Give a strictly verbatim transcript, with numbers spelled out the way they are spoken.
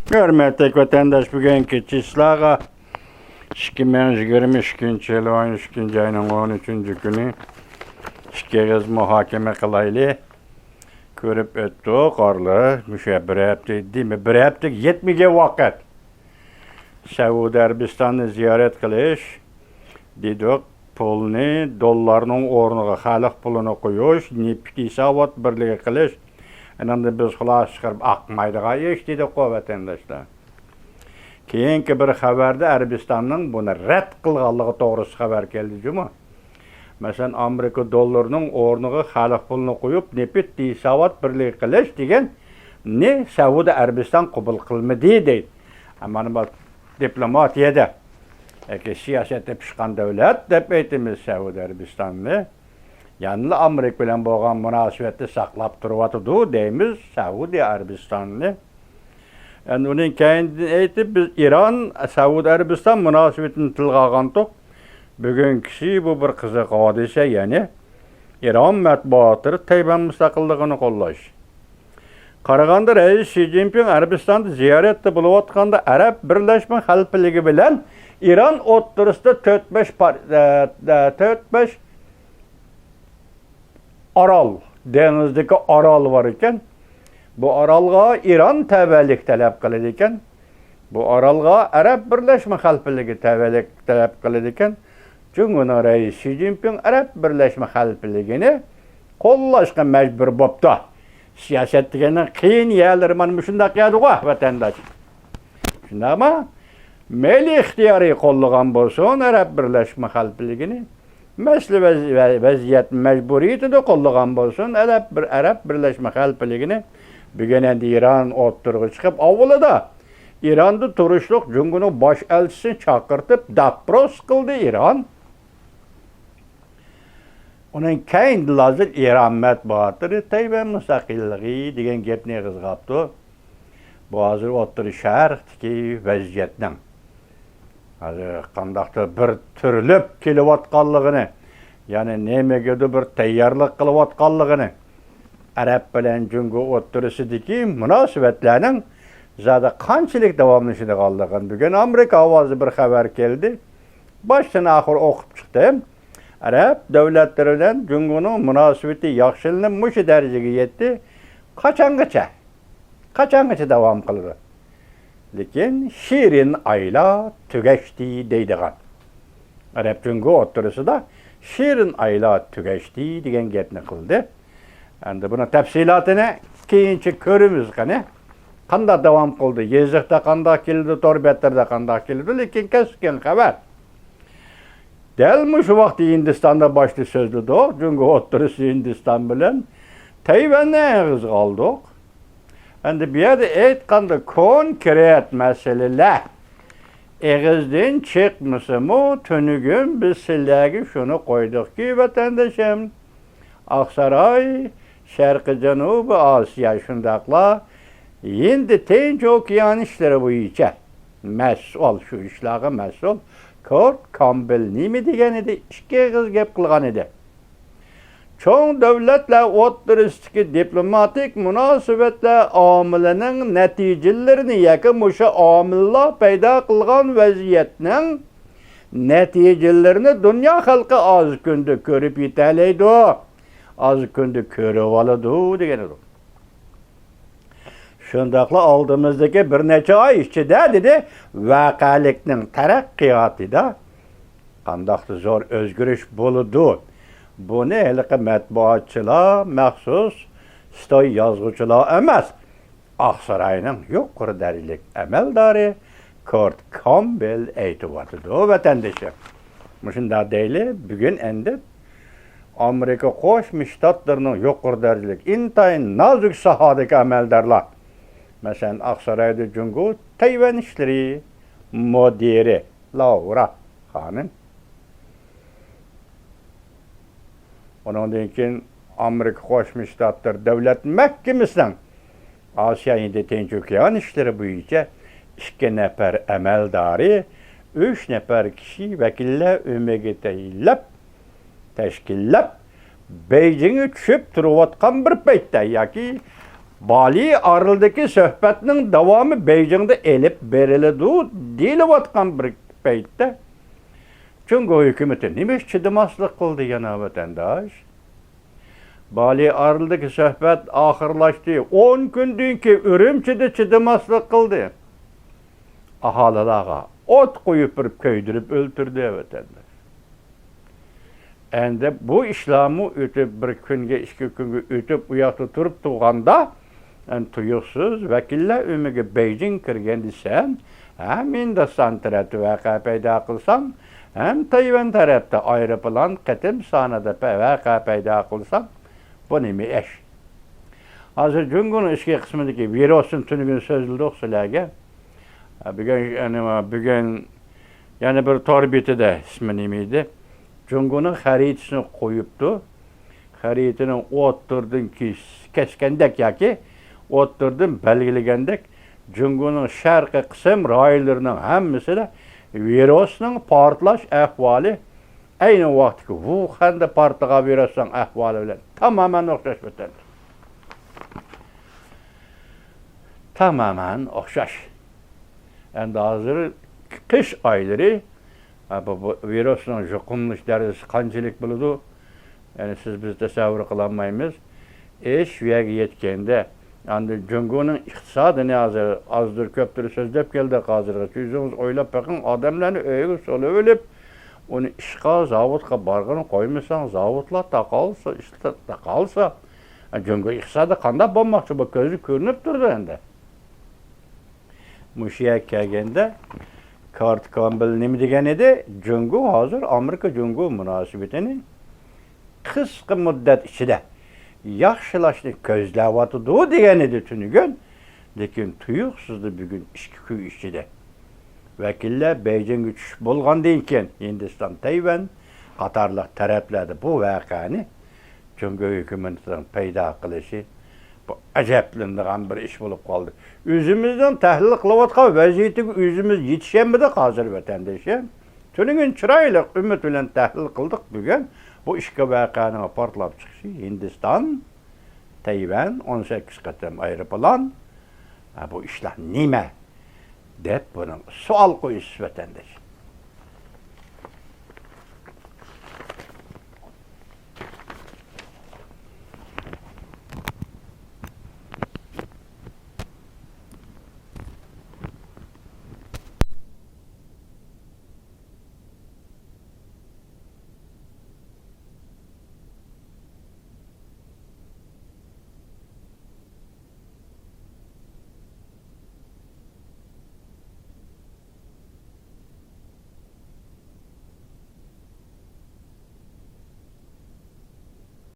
ھۆرمەتلىك ۋەتەنداش، بۈگۈنكى چىسلاغا ئىككى مىڭ يىگىرمە ئىككىنچى يىل ئون ئىككىنچى ئاينىڭ ئون ئۈچىنچى كۈنى ئىككى ئېغىز مۇھاكىمە قىلايلى. كۆرۈپ ئۆتتۇق ئارىلى، مۇشۇ بىر ھەپتە، دېمە، بىر ھەپتىگە يەتمىگەن ۋاقىت. سەئۇدى ئەرەبىستاننى زىيارەت قىلىش دېدۇق، پۇلنى دوللارنىڭ ئورنىغا خەلق پۇلىنى قويۇش، نېفىت ھېسابات بىرلىكى قىلىش، ئېنىڭدىن بىز خۇلاسە چىقىرىپ ئاقمايدىغان ئىش دېدۇققۇ، ۋەتەنداشلار. كېيىنكى بىر خەۋەردە ئەرەبىستاننىڭ بۇنى رەت قىلغانلىقى توغرىسىدا خەۋەر كەلدى جۇمۇ. مەسىلەن، ئامېرىكا دوللىرىنىڭ ئورنىغا خەلق پۇلىنى قويۇپ، نېفىت ھېسابات بىرلىكى قىلىش دېگەننى سەئۇدى ئەرەبىستان قوبۇل قىلمىدى دەيدۇ. ئەمما نېمە، دىپلوماتىيەدە ياكى سىياسەتتە پىشقان دۆلەت دەپ ئېيتىمىز سەئۇدى ئەرەبىستاننى. يەنىلا ئامېرىكا بىلەن بولغان مۇناسىۋەتنى ساقلاپ تۇرۇۋاتىدۇ دەيمىز سەئۇدى ئەرەبىستاننى. ئەمدى ئۇنىڭ كەينىدىن ئېيتىپ، بىز ئىران، سەئۇدى ئەرەبىستان مۇناسىۋىتىنى تىلغا ئالغانتۇق. بۈگۈنكىسى بۇ بىر قىزىق ھادىسە، يەنى ئىران مەتبۇئاتلىرى تەيۋەن مۇستەقىللىقىنى قوللاش. قارىغاندا، رەئىس شى جىنپىڭ ئەرەبىستاندا زىيارەتتە بولۇۋاتقاندا، ئەرەب بىرلەشمە خەلىپىلىكى بىلەن ئىران ئوتتۇرىسىدا تۆت بەش پار-، ئە، ئە، تۆت بەش ئارال، دېڭىزدىكى ئارال بار ئىكەن. بۇ ئارالغا ئىران تەۋەلىك تەلەپ قىلىدىكەن. بۇ ئارالغا ئەرەب بىرلەشمە خەلىپىلىكى تەۋەلىك تەلەپ قىلىدىكەن. جۇڭگونىڭ رەئىسى شى جىنپىڭ ئەرەب بىرلەشمە خەلىپىلىكىنى قوللاشقا مەجبۇر بوپتۇ. سىياسەت دېگەننىڭ قىيىن يەرلىرى مانا مۇشۇنداق يەردىغۇ، ۋەتەنداش. شۇنداقمۇ؟ مەيلى ئىختىيارىي قوللىغان بولسۇن ئەرەب بىرلەشمە خەلىپىلىكىنى، مەسىلە ۋەز-، ۋە-، ۋەزىيەت مەجبۇرىيىتىدە قوللىغان بولسۇن ئەرەب بىر-، ئەرەب بىرلەشمە خەلىپىلىكىنى. بۈگۈن ئەمدى ئىران ئوتتۇرىغا چىقىپ، ئاۋۋىلىدا ئىراندا تۇرۇشلۇق جۇڭگونىڭ باش ئەلچىسىنى چاقىرتىپ، دوپروس قىلدى ئىران. ئۇنىڭ كەينىدىلا ھازىر ئىران مەتبۇئاتلىرى تەيۋەن مۇستەقىللىقى دېگەن گەپنى ئېغىزغا ئاپتۇ. بۇ ھازىر ئوتتۇرا شەرقتىكى ۋەزىيەتنىڭ ھازىر قانداقتۇر بىر تۈرلۈپ كېلىۋاتقانلىقىنى، يەنى نېمىگىدۇر بىر تەييارلىق قىلىۋاتقانلىقىنى، ئەرەب بىلەن جۇڭگو ئوتتۇرىسىدىكى مۇناسىۋەتلەرنىڭ زادى قانچىلىك داۋاملىشىدىغانلىقىنى بۈگۈن ئامېرىكا ئاۋازى بىر خەۋەر كەلدى. باشتىن ئاخىر ئوقۇپ چىقتىم. ئەرەب دۆلەتلىرى بىلەن جۇڭگونىڭ مۇناسىۋىتى ياخشىلىنىپ مۇشۇ دەرىجىگە يەتتى. قاچانغىچە؟ قاچانغىچە داۋام قىلىدۇ؟ لېكىن شېرىن ئايلار تۈگەشتى دەيدىغان. ئەرەب جۇڭگو ئوتتۇرىسىدا شېرىن ئايلار تۈگەشتى دېگەن گەپنى قىلدى. ئەمدى بۇنىڭ تەپسىلاتىنى كېيىنچە كۆرىمىز قېنى. قانداق داۋام قىلدى؟ يېزىقتا قانداق كېلىدۇ، تور بەتلىرىدە قانداق كېلىدۇ؟ لېكىن كەسكىن خەۋەر. دەل مۇشۇ ۋاقىتتا ھىندىستاندا باشتا سۆزلىدۇق. جۇڭگو ئوتتۇرىسى ھىندىستان بىلەن تەيۋەننى ئېغىزغا ئالدۇق. ئەمدى بۇ يەردە ئېيتقاندا كونكرېت مەسىلىلەر ئېغىزدىن چىقمىسىمۇ، تۈنۈگۈن بىز سىلەرگە شۇنى قويدۇقكى، ۋەتەندىشىم، ئاقساراي، شەرقىي جەنۇبىي ئاسىيا، شۇنداقلا ھىندى تىنچ ئوكيان ئىشلىرى بويىچە مەسئۇل، شۇ ئىشلارغا مەسئۇل كورت كامبېل نېمە دېگەن ئىدى؟ ئىككى ئېغىز گەپ قىلغان ئىدى. چوڭ دۆلەتلەر ئوتتۇرىسىدىكى دىپلوماتىك مۇناسىۋەتلەر ئامىلىنىڭ نەتىجىلىرىنى ياكى مۇشۇ ئامىللار پەيدا قىلغان ۋەزىيەتنىڭ نەتىجىلىرىنى دۇنيا خەلقى ئاز كۈندە كۆرۈپ يېتەلەيدۇ، ئاز كۈندە كۆرۈۋالىدۇ دېگەن ئىدى. شۇنداقلا ئالدىمىزدىكى بىر نەچچە ئاي ئىچىدە، دېدى، ۋەقەلىكنىڭ تەرەققىياتىدا قانداقتۇر زور ئۆزگىرىش بولىدۇ. بۇنى ھېلىقى مەتبۇئاتچىلار مەخسۇس، ستوي يازغۇچىلار ئەمەس، ئاقساراينىڭ يۇقىرى دەرىجىلىك ئەمەلدارى كورت كامبېل ئېيتىۋاتىدۇ، ۋەتەندىشىم. مۇشۇنداق دەيلى، بۈگۈن ئەمدى ئامېرىكا قوشما شتاتلىرىنىڭ يۇقىرى دەرىجىلىك، ئىنتايىن نازۇك ساھەدىكى ئەمەلدارلار، مەسىلەن، ئاقسارايدا جۇڭگو تەيۋەن ئىشلىرى مۇدىرى لاۋرا خانىم، ئۇنىڭدىن كېيىن ئامېرىكا قوشما شتاتلىرى دۆلەت مەھكىمىسىنىڭ ئاسىيا ھىندى تىنچ ئوكيان ئىشلىرى بويىچە ئىككى نەپەر ئەمەلدارى، ئۈچ نەپەر كىشى ۋەكىللەر ئۆمىكى تەيىنلەپ، تەشكىللەپ، بېيجىڭگە چۈشۈپ تۇرۇۋاتقان بىر پەيتتە ياكى بالى ئارىلىدىكى سۆھبەتنىڭ داۋامى بېيجىڭدا ئېلىپ بېرىلىدۇ دېيىلىۋاتقان بىر پەيتتە، جۇڭگو ھۆكۈمىتى نېمە ئۈچۈن چىدىماسلىق قىلدى يەنە ۋەتەنداش؟ بالى ئارىلىدىكى سۆھبەت ئاخىرلاشتى. ئون كۈندىن كېيىن ئۈرۈمچىدە چىدىماسلىق قىلدى. ئاھالىلارغا ئوت قويۇپ بېرىپ كۆيدۈرۈپ ئۆلتۈردى ۋەتەنداش. ئەندى بۇ ئىشلارمۇ ئۆتۈپ، بىر كۈنگە، ئىككى كۈنگە ئۆتۈپ، ئۇ ياقتا تۇرۇپ تۇرغاندا، ئەن تۇيۇقسىز ۋەكىللەر ئۆمىكى بېيجىڭ كىرگەن دېسەم، ھەم ھىندىستان تەرەپتە ۋەقە پەيدا قىلساڭ، ھەم تەيۋەن تەرەپتە ئايروپىلان قېتىم سانىدا پە-، ۋەقە پەيدا قىلساڭ، بۇ نېمە ئىش؟ ھازىر جۇڭگونىڭ ئىچكى قىسمىدىكى ۋىرۇستىن تۈنۈگۈن سۆزلىدۇق سىلەرگە. بۈگۈن، يەنە، بۈگۈن يەنە بىر تور بېتىدە ئىسمى نېمە ئىدى؟ جۇڭگونىڭ خەرىتىسىنى قويۇپتۇ. خەرىتىنىڭ ئوتتۇرىدىن كېس-، كەسكەندەك ياكى ئوتتۇرىدىن بەلگىلىگەندەك، جۇڭگونىڭ شەرقىي قىسىم رايونلىرىنىڭ ھەممىسىدە ۋىرۇسنىڭ پارتلاش ئەھۋالى ئەينى ۋاقىتتىكى ۋۇخەندە پارتلىغان ۋىرۇسنىڭ ئەھۋالى بىلەن تامامەن ئوخشاش ئۆتەمدۇ؟ تامامەن ئوخشاش. ئەمدى ھازىر قىش ئايلىرى، ھە، بۇ، بۇ ۋىرۇسنىڭ يۇقۇملىنىش دەرىجىسى قانچىلىك بولىدۇ؟ يەنى سىز بىز تەسەۋۋۇر قىلالمايمىز. ئىش شۇ يەرگە يەتكەندە، ئاندىن جۇڭگونىڭ ئىقتىسادىنى ھازىر ئازدۇر كۆپتۇر سۆزلەپ كەلدۇق ھازىرغىچە. ئۆزىڭىز ئويلاپ بېقىڭ، ئادەملەرنى ئۆيىگە سولىۋېلىپ، ئۇنى ئىشقا، زاۋۇتقا بارغىنى قويمىساڭ، زاۋۇتلار تاقالسا، ئىشلار تاقالسا، جۇڭگو ئىقتىسادى قانداق بولماقچى؟ بۇ كۆزگە كۆرۈنۈپ تۇرىدۇ ئەمدى. مۇشۇ يەرگە كەلگەندە، كارت كامبېل نېمە دېگەن ئىدى؟ جۇڭگو ھازىر ئامېرىكا جۇڭگو مۇناسىۋىتىنى قىسقا مۇددەت ئىچىدە ياخشىلاشنى كۆزلەۋاتىدۇ دېگەن ئىدى تۈنۈگۈن. لېكىن تۇيۇقسىزلا بۈگۈن ئىككى كۈن ئىچىدە ۋەكىللەر بېيجىڭغا چۈشۈپ بولغاندىن كېيىن، ھىندىستان، تەيۋەن قاتارلىق تەرەپلەردە بۇ ۋەقەنى جۇڭگو ھۆكۈمىتىنىڭ پەيدا قىلىشى، بۇ ئەجەبلىنىدىغان بىر ئىش بولۇپ قالدى. ئۆزىمىزنىڭ تەھلىل قىلىۋاتقان ۋەزىيىتىگە ئۆزىمىز يېتىشەلمىدۇق ھازىر، ۋەتەندىشىم. تۈنۈگۈن چىرايلىق ئۈمىد بىلەن تەھلىل قىلدۇق بۈگۈن. بۇ ئىككى ۋەقەنىڭ پارتلاپ چىقىشى، ھىندىستان، تەيۋەن ئون سەككىز قېتىم ئايروپىلان، ھە، بۇ ئىشلار نېمە؟ دەپ بۇنىڭ سوئال قويىسىز، ۋەتەنداش.